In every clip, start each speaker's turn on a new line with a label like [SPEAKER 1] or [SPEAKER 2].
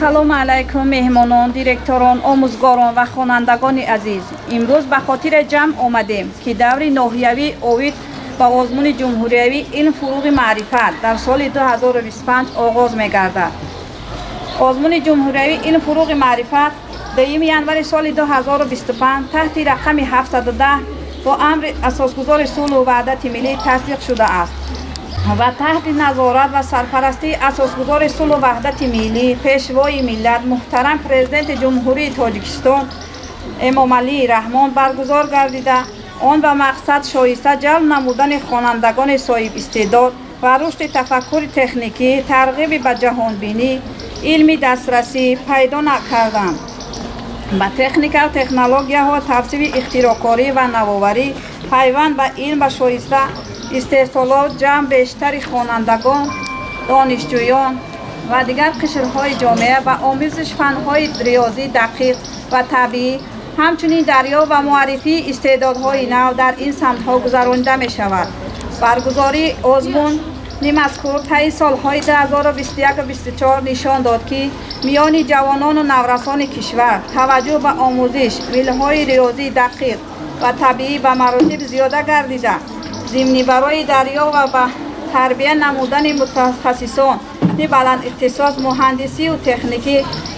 [SPEAKER 1] Ассалому алайкум, меҳмонон, директорон, омӯзгорон ва хонандагони азиз. Имрӯз ба хотире ҷамъ омадем, ки даври ноҳиявии оид ба озмуни ҷумҳуриявии «Илм, фурӯғи маърифат» дар соли 2025 оғоз мегардад. Озмуни ҷумҳуриявии «Илм, фурӯғи маърифат» 10 январи соли 2025 таҳти рақами 710 бо амри асосгузори сулҳу ваҳдати миллӣ тасдиқ шудааст ва таҳти назорат ва сарпарастии асосгузори сулҳу ваҳдати миллӣ, Пешвои миллат, муҳтарам Президенти Ҷумҳурии Тоҷикистон Эмомалӣ Раҳмон баргузор гардида, он ба мақсад шоиста ҷалб намудани хонандагони соҳибистеъдод ва рушди тафаккури техникӣ, тарғиби ба ҷаҳонбинӣ, илми дастрасӣ пайдо кардан ба техникаву технологияҳо, тавсифи ихтироъкорӣ ва навоварӣ, пайванд ба илм ва шоиста истеҳсолот, ҷамъ бештари хонандагон, донишҷӯён ва дигар қишрҳои ҷомеа ба омӯзиши фанҳои риёзӣ, дақиқ ва табиӣ, ҳамчунин дарёфт ва муаррифии истеъдодҳои нав дар ин самтҳо гузаронида мешавад. Баргузории озмуни мазкур таи солҳои 2021-24 нишон дод, ки миёни ҷавонону наврасони кишвар таваҷҷӯҳ ба омӯзиш илмҳои риёзӣ, дақиқ ва табиӣ ба маротиб зиёда гардида, зимни барои дарёфт ва ба тарбия намудани мутахассисони баландихтисос муҳандисию техникӣ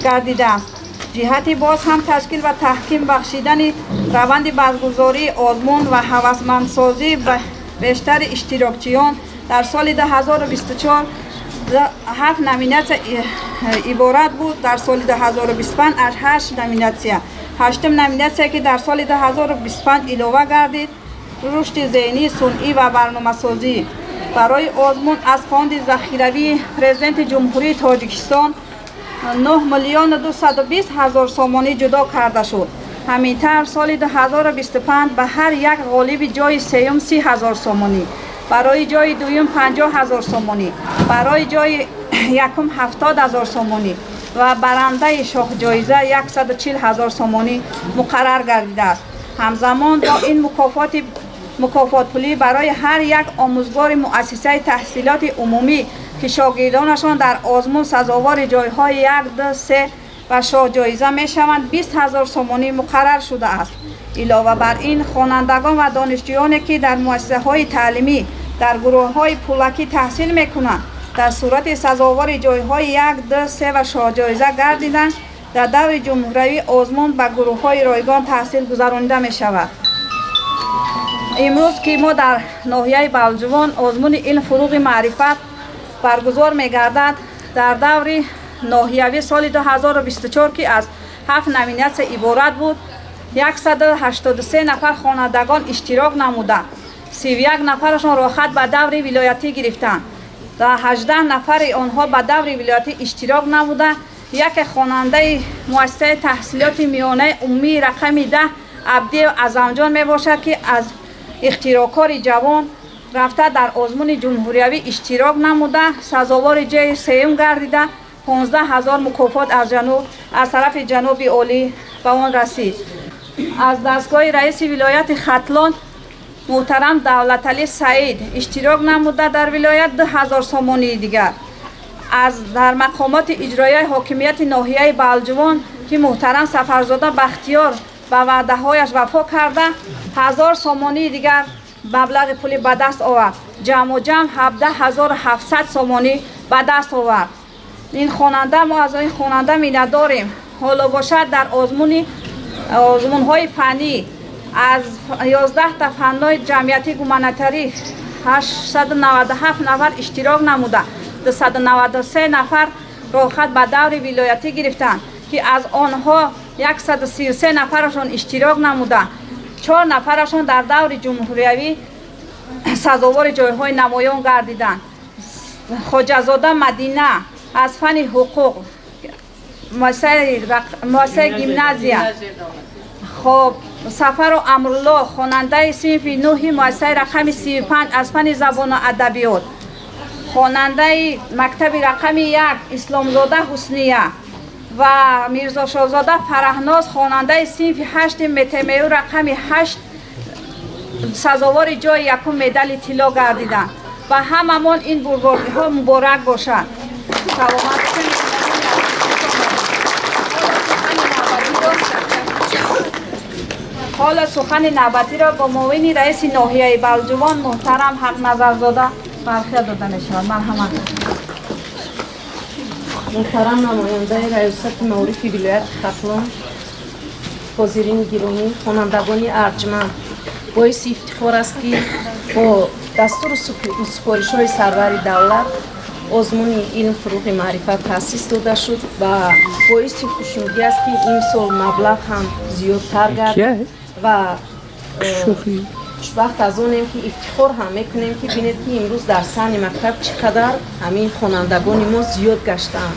[SPEAKER 1] гардидааст. Ҷиҳати боз ҳам ташкил ва таҳким бахшидани раванди баргузории озмун ва ҳавасмандсозии бештари иштирокчиён дар соли 2024 ҳафт номинатсия иборат буд, дар соли 2025 аз ҳашт номинатсия. Ҳаштум номинатсия, ки дар соли 2025 илова гардид, рушди зеҳнии сунъӣ ва барномасозӣ. Барои озмун аз фонди захиравии Президенти Ҷумҳурии Тоҷикистон 9 миллиону 220 ҳазор сомонӣ ҷудо карда шуд. Ҳамин тавр, соли 2025 ба ҳар як ғолиби ҷои сеюм 30 ҳазор сомонӣ, барои ҷои дуюм 50 ҳазор сомонӣ, барои ҷои якум 70 ҳазор сомонӣ ва барандаи шоҳҷоиза 140 ҳазор сомонӣ муқаррар гардидааст. Ҳамзамон бо ин мукофотпулӣ барои ҳар як омӯзгори муассисаи таҳсилоти умумӣ, ки шогирдонашон дар озмун сазовори ҷойҳои як, ду, се ва шоҳҷоиза мешаванд, 20 ҳазор сомонӣ муқаррар шудааст. Илова бар ин, хонандагон ва донишҷӯёне, ки дар муассисаҳои таълимӣ дар гурӯҳҳои пулакӣ таҳсил мекунанд, дар сурати сазовори ҷойҳои як, ду, се ва шоҳҷоиза гардиданд, дар даври ҷумҳуриявии озмун ба гурӯҳҳои ройгон таҳсил гузаронида мешавад. Имрӯз, ки мо дар ноҳияи Балҷувон озмуни «Илм, фурӯғи маърифат» баргузор мегардад, дар даври ноҳиявӣ соли 2024, ки аз ҳафт номинатсия иборат буд, 183 нафар хонандагон иштирок намуда, 31 нафарашон роҳхат ба даври вилоятӣ гирифтанд ва 18 нафари онҳо ба даври вилоятӣ иштирок намуда, яке хонандаи муассисаи таҳсилоти миёнаи умумии рақами 10 Абдиев Аъзамҷон мебошад, ки аз ихтироъкори ҷавон рафта дар озмуни ҷумҳуриявӣ иштирок намуда, сазовори ҷои сеюм гардида, 15 ҳазор мукофот аз тарафи ҷаноби олӣ ба он расид. Аз дастгоҳи раиси вилояти Хатлон муҳтарам Давлаталӣ Саид иштирок намуда, дар вилоят 2000 сомонии дигар. Аз дар мақомоти иҷроияи ҳокимияти ноҳияи Балҷувон, ки муҳтарам Сафарзода Бахтиёр ба ваъдаҳояш вафо карда, 1000 сомонии дигар маблағи пулӣ ба даст овард. Ҷамъу ҷамъ 17 700 сомонӣ ба даст овард ин хонанда. Мо аз ин хонанда миннатдорем. Ҳоло бошад, дар озмунҳои фаннӣ аз 11та фанҳои ҷамъиятӣ гуманитарӣ 897 нафар иштирок намуда, 293 нафар роҳхат ба даври вилоятӣ гирифтанд, ки аз онҳо 133 нафарашон иштирок намуда, чор нафарашон дар даври ҷумҳуриявӣ сазовори ҷойҳои намоён гардиданд. Хоҷазода Мадина аз фанни ҳуқуқ, муассисаи гимназия. Хоб, Сафару Амрулло, хонандаи синфи нӯҳи муассисаи рақами 35, аз фанни забону адабиёт. Хонандаи мактаби рақами 1 Исломзода Ҳусния ва Мирзошоҳзода Фараҳноз, хонандаи синфи ҳашти МТМЮ рақами 8, сазовори ҷои якум, медали тилло гардиданд. Ва ҳамамон ин бурдбориҳо муборак бошад. Саломат бошед. Ҳоло сухани навбатиро бо муовини раиси ноҳияи Балҷувон муҳтарам Ҳақназарзода бархия дода мешавад. Марҳамат.
[SPEAKER 2] Муҳтарам намояндаи раёсати маорифи вилояти Хатлон, ҳозирини гиромӣ, хонандагони арҷманд, боиси ифтихор аст, ки бо дастуру супоришҳои сарвари давлат озмуни илм фурӯғи маърифат таъсис дода шуд ва боиси хушнудӣ аст, ки имсол маблағ ҳам зиёдтар гардид ва хушбахт аз онем, ки ифтихор ҳам мекунем, ки бинед, ки имрӯз дар саҳни мактаб чӣ қадар ҳамин хонандагони мо зиёд гаштаанд,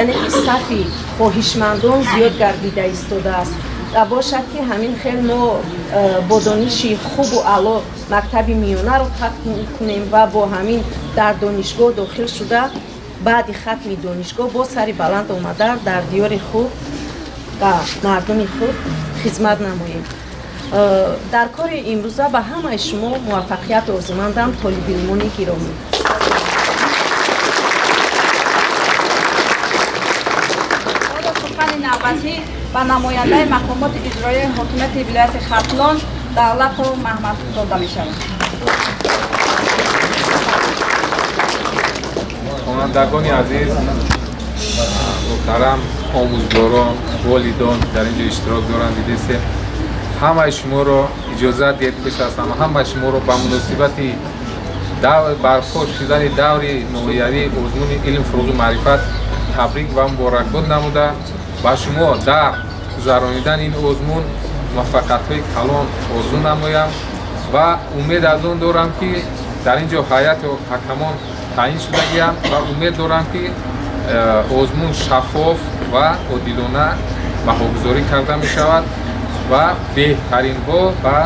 [SPEAKER 2] яъне ки сафи хоҳишмандон зиёд гардида истодааст. Ва бошад, ки ҳамин хел мо бо дониши хубу аъло мактаби миёнаро хатм кунем ва бо ҳамин дар донишгоҳ дохил шуда, баъди хатми донишгоҳ бо сари баланд омада дар диёри худ ба мардуми худ хизмат намоем. Дар кори имрӯза ба ҳамаи шумо муваффақият орзумандам, толибилмони гиромӣ.
[SPEAKER 1] Ҳоло сухани навбатӣ ба намояндаи мақомоти иҷроияи ҳокимияти вилояти Хатлон Давлатов Маҳмад дода мешавад.
[SPEAKER 3] Хонандагони азиз, муҳтарам омӯзгорон, волидон дар ин ҷо иштирок доранд, дидесем ҳамаи шуморо. Иҷозат диҳед, пеш аз ҳама ҳамаи шуморо ба муносибати барпо шудани даври ноҳиявии озмуни илм фурӯғи маърифат табрик ва муборакбод намуда, ба шумо дар гузаронидани ин озмун муваффақиятҳои калон орзу намоям ва умед аз он дорам, ки дар ин ҷо ҳайату ҳакамон таъин шудагианд ва умед дорам, ки озмун шаффоф ва одилона баҳогузорӣ карда мешавад ва беҳтаринҳо ба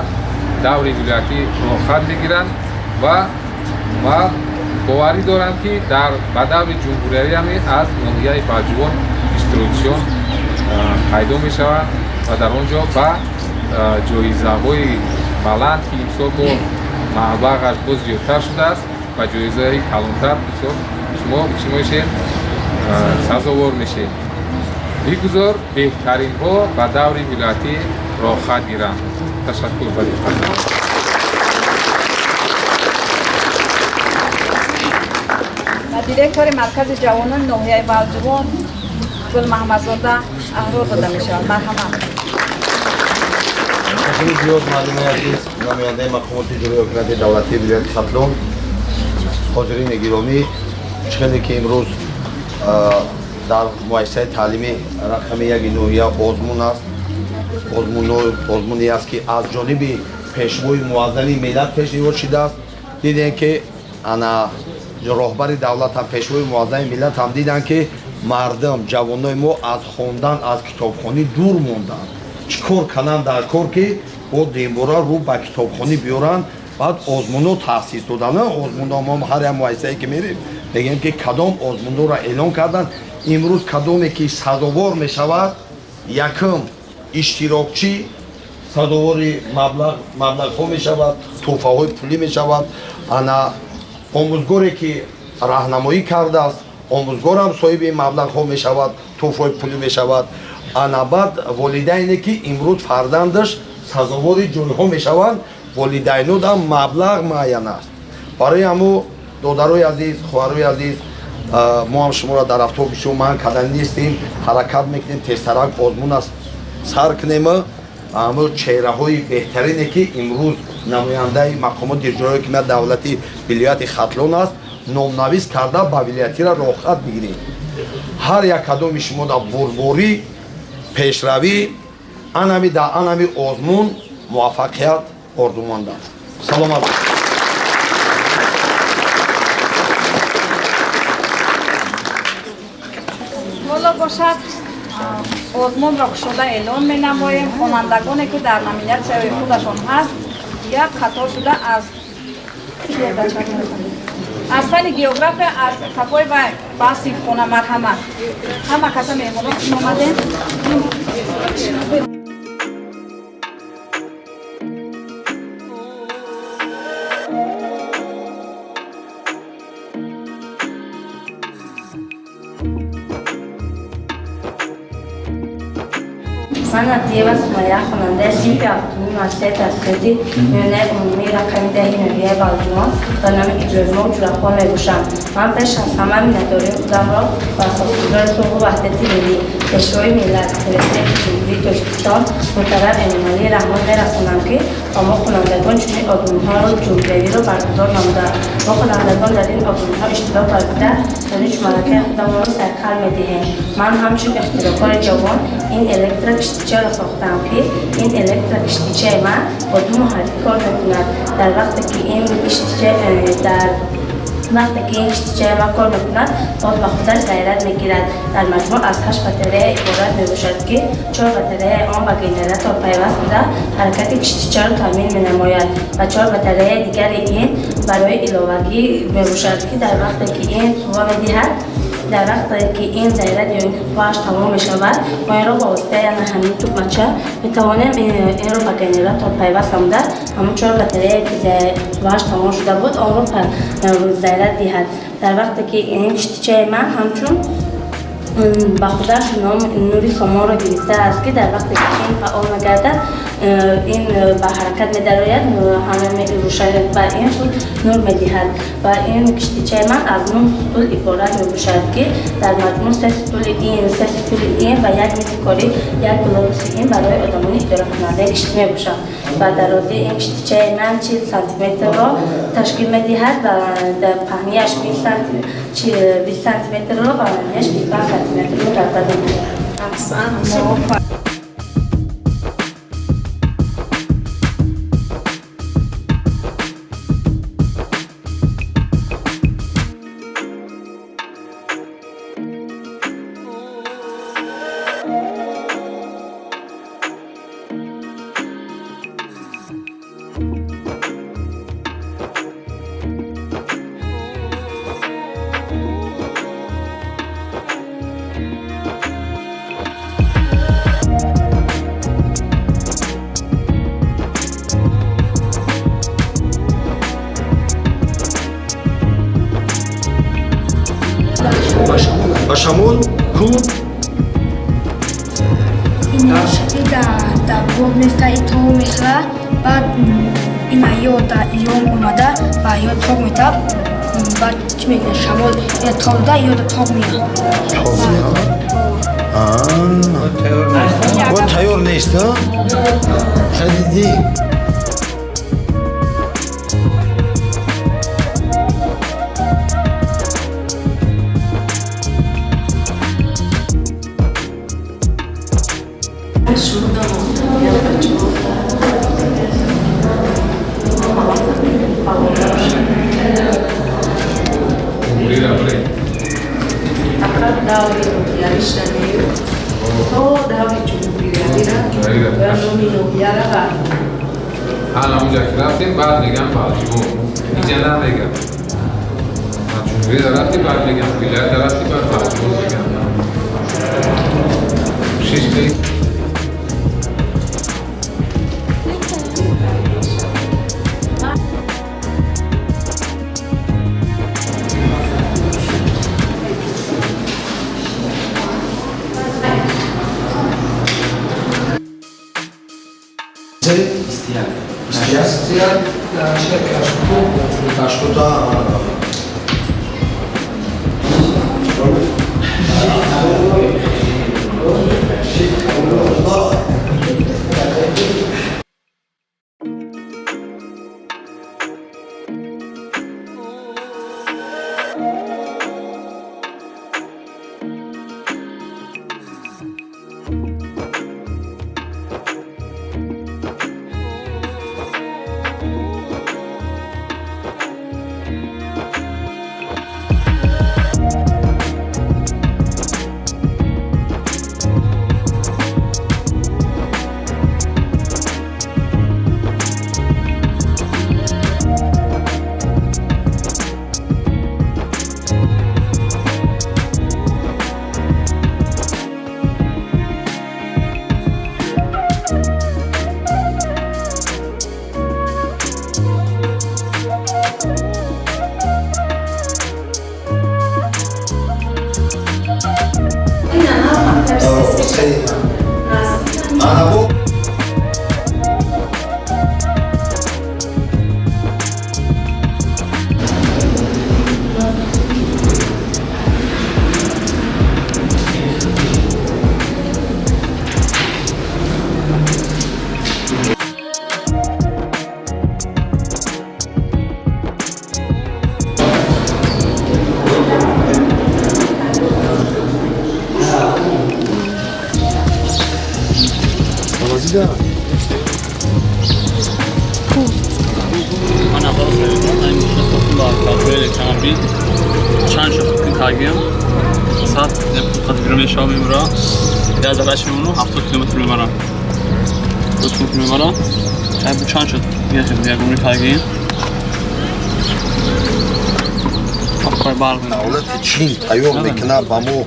[SPEAKER 3] даври вилоятӣ роҳхат мегиранд ва боварӣ дорам, ки дар ба даври ҷумҳуриявӣ ҳам аз ноҳияи Балҷувон иштирокчиён пайдо мешаванд ва дар он ҷо ба ҷоизаҳои баланд, ки имсол бо маблағаш боз зиёдтар шудааст, ба ҷоизаи калонтар бисёр шумо чӣ мешед, сазовор мешед. Бигузор беҳтаринҳо ба даври вилоятӣ роҳхат гиранд. Ташаккур ба диққат.
[SPEAKER 1] Ба директори маркази ҷавонони ноҳияи Балҷувон Гулмаҳмадзода аҳрор дода мешавад. Марҳамат.
[SPEAKER 4] Ташаккури зиёд, муаллимои азиз, намояндаи мақомоти иҷроии ҳокимияти давлатии вилояти Хатлон, ҳозирини гиромӣ. Чӣ хеле ки имрӯз дар муассисаи таълимӣ рақами яки ноҳия озмун аст, озмуне аст, ки аз ҷониби пешвои муаззами миллат пешниҳод шудааст. Дидем, ки ана роҳбари давлат ҳам, пешвои муаззами миллат ҳам диданд, ки мардум, ҷавонои мо аз хондан, аз китобхонӣ дур монданд. Чӣ кор кананд дар кор, ки бо димбора рӯ ба китобхонӣ биёранд? Баъд озмунҳо таъсис доданд. Озмунҳо, мо ҳар як муассисае ки мерем, мегӯем, ки кадом озмунҳоро эълон карданд. Имрӯз кадоме ки сазовор мешавад, якум иштирокчӣ сазовори маблағҳо мешавад, тӯҳфаҳои пулӣ мешавад. Ана омӯзгоре ки раҳнамоӣ кардааст, омӯзгорам соҳиби ин маблағҳо мешавад, тӯҳфаҳои пулӣ мешавад. Ана баъд волидайне ки имрӯз фарзандаш сазовори ҷойҳо мешаванд, волидайнодам маблағ муайян аст. Барои ҳамо, додарои азиз, хоҳарои азиз, мо ҳам шуморо дар автобусҳо манъ кардан нестем. Ҳаракат мекунем, тезтарак озмун аст сар кунем. Ҳамо чеҳраҳои беҳтарине ки имрӯз намояндаи мақомоти иҷроии ҳокимияти давлатии вилояти Хатлон аст, номнавис карда, ба вилоятиро роҳхат бигирем. Ҳар як кадоми шумо дар бурдборӣ, пешравӣ, анами дар анами озмун муваффақият орзумандам. Саломат.
[SPEAKER 1] Ҳоло бошад, озмунро кушода эълон менамоем. Хонандагоне ки дар номинатсияи худашон ҳаст, як қатор шуда аз фанни география аз қафои вай ба синфхона. Марҳамат, ҳама каса меҳмонон, хуш омадем.
[SPEAKER 5] Ман Абдиева Сумая, хонандаи синфи ҳафтуми муассисаи таҳсилоти миёнаи умумии рақами 10-и ноҳияи Балҷувон ба номи Иброҳимов Ҷурахон мебошам. Ман пеш аз ҳама миннатдории худамро ба асосгузори сулҳу ваҳдати миллӣ, Пешвои миллат, Президенти Ҷумҳурии Тоҷикистон муҳтарам Эмомалӣ Раҳмон мерасонам, ки ба мо хонандагон чунин озмунҳоро ҷумҳуриявиро баргузор намуданд. Мо хонандагон дар ин озмунҳо иштирок варзида, дониш малакаи худамонро сайқал медиҳем. Ман ҳамчун ихтироъкори ҷавон ин электрокиштичаро сохтам, ки ин электрокиштичаи ман бо ду муҳаррик кор мекунад. Дар вақте ки ин киштичаи ман кор мекунад, боз ба худаш заряд мегирад. Дар маҷмӯъ аз ҳашт батарея иборат мебошад, ки чор батареяи он ба генератор пайваст буда, ҳаракати киштичаро таъмин менамояд, ва чор батареяи дигари ин барои иловагӣ мебошад, ки дар вақте ки ин қувва медиҳад, дар вақте ки ин заряд ё ин ки қуввааш тамом мешавад, мо инро ба воситаи ана ҳамин тугмача метавонем инро ба генератор пайваст намуда, ҳамон чор батареяе ки қуввааш тамом шуда буд, онро заряд диҳад. Дар вақте ки ин киштичаи ман ҳамчун ба худаш ном Нури Сомонро гирифтааст, ки дар вақте ки ин фаъол мегардад, ин ба ҳаракат медарояд, ҳама рӯшан ба ин худ нур медиҳад. Ва ин киштичаи ман аз нӯҳ стул иборат мебошад, ки дар маҷмӯъ се стули ин, се стули ин ва як мизи корӣ, як глобуси ин барои одамони идоракунандаи киштӣ мебошад. Ва дарозии ин киштичаи ман 40 сантиметрро ташкил медиҳад ва паҳнияш 20 сантиметрро ва баландияш 25 сантиметрро дар бар мегирад.
[SPEAKER 2] Аҳсан.
[SPEAKER 4] Ба шамол ку.
[SPEAKER 6] Дар бод мефта, и тоб мехӯра, баъд ина ё дар ё омада ба ё тоб метаб, баъд чӣ мекунад? Шамол ё тоб да ё да тоб меяд.
[SPEAKER 4] Тоб меяд. Бо тайёр нест, хадидӣ.
[SPEAKER 2] Шумо давом бачаҳо.
[SPEAKER 3] Ҷумҳуриро баред.
[SPEAKER 2] Фақат даври ноҳиявиша не, то даври ҷумҳуриявира ва номи ноҳияра бар.
[SPEAKER 3] Ҳала онҷа ки рафтем, баъд мегам Балҷувон, инҷа намегам. Ҷумҳурида рафтем, баъд мегам вилоята рафтем, баъд Балҷувон мегам. Кӯшиш кунед.
[SPEAKER 4] 21. 21.
[SPEAKER 2] Ина нав мактаби.
[SPEAKER 4] Чида?
[SPEAKER 7] Ман аввал савидам, ай мошина сохтам ба калкули электромобил. Чанд шо фикр кардем. Сад қад гиром мешавам мебара. Дар зараш мемону 70 километр мебарам. 70 километр мебарам. Ай бу чанд шуд? Ягон кардем.
[SPEAKER 4] Давлати Чин тайёр мекунад ба мо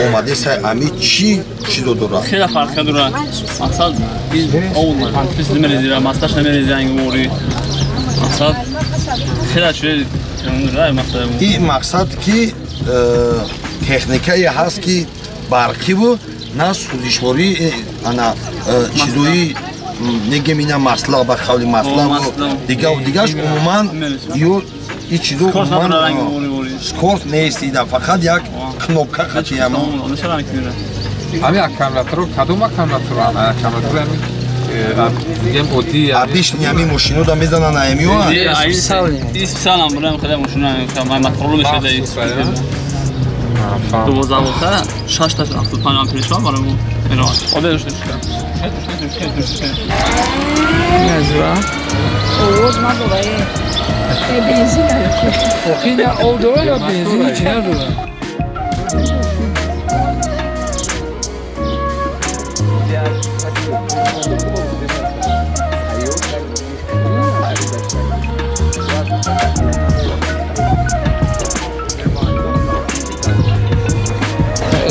[SPEAKER 4] омадеса ами чӣ чизо дорад?
[SPEAKER 7] Хеле фарқ дорад. Мақсад он антифриз намерезира, маслаш намерезира ангори. Мақсад хеле чиз
[SPEAKER 4] ин мақсад ки техникае ҳаст ки барқиву на сӯзишворӣ, ана чизои мегем ина маслақ, ба қавли маслақу дигаву дигаш умуман ё ин чизо умуман скорость нест, ида фақат як кнопка хатиямо.
[SPEAKER 3] Ҳамин аккумуляторо кадом аккумуляторо? Аккумулятори ҳамин мегем оддӣ
[SPEAKER 4] обычный ҳамин мошинода мезананд аймио.
[SPEAKER 7] Специально бурам хеле мошина моторло мешада. 12 волта 6 та 75 ампер шава барои мо меравад. Оде дошта шуда.
[SPEAKER 1] Овоз надора. Бензин.
[SPEAKER 8] Охи на об дора ё бензин ҳеҷ надора.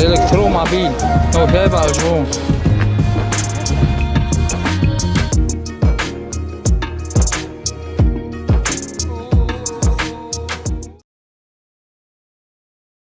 [SPEAKER 8] Электромобил ноҳияи Балҷувон.